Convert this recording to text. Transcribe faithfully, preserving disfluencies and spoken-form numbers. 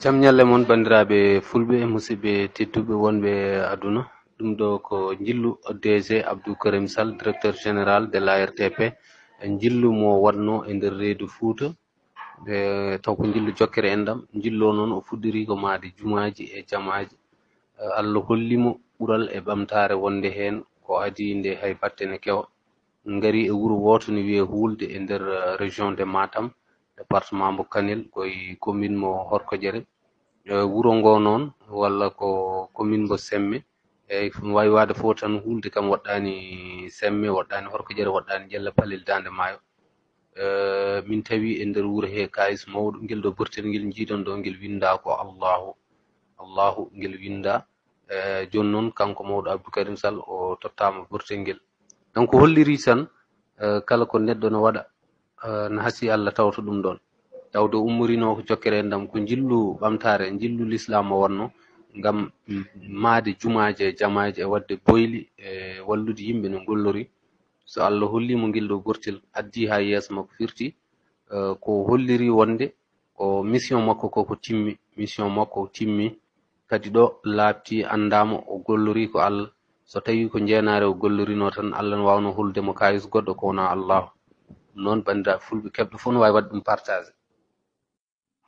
Jam ñalle mon, banndiraaɓe fulɓe e musidɓe tedduɓe wonɓe e aduna. Ɗum ɗo ko njillu D G Abdou Karim Sall, directeur général de l'A R T P. Njillu mo waɗno e nder reedu Fuuta. E taw ko njillu jokkere enɗam. Njillu o noon o fuɗɗiri ko mahde jumaaji e jamaaji. Eh, Allah holli mo ɓural e ɓamtaare wonde heen ko adii nde hay batte ne kewa. Ngari e wuro wooto ne wiyee Hulde e nder, eh, région de Matam, département mbo Kanel, ko e commune mo Horkojere. Eh, wuro ngo noon, walla ko commune mbo Semme, eyyi, no waawi waade fof tan Hulde kam woɗɗaani Semme, woɗɗaani Horkojere, woɗɗaani Ƴella Palel Daande Maayo. Eh, min tawi e nder wuro he kayis mawɗo, ngel ɗo bortel ngel njiiɗon ɗo, ngel winnda ko Allahu. Allahu ngel winnda. Eh, jooni noon kanko mawɗo Abdou Karim Sall o tottaama bortel ngel. Donc holliri tan, eh, kala ko neɗɗo no waɗa, eh, no hasi Allah tawta ɗum ɗon. Tawde ummorinoo ko jokkere enɗam, ko njillu ɓamtaare, njillu lislaam o wonno ngam, mm, mahde jumaaje e jamaaje e waɗde boyli e wallude yimɓe no ngollori. So Allah holliima ngel ɗo bortel, addi haa yeeso makko firti, eh, ko holliri wonde ko mission makko ko, ko timmi, mission makko timmi. Kadi ɗo laaɓti, anndaama, o gollori ko Allah. So tawi ko njeenaare o gollorinoo tan, Allah no waawno holude mo kayis goɗɗo ko wonaa Allah. Ɗum noon, banndiraaɓe fulɓe keɓɗo fof no waawi waɗde ɗum partage.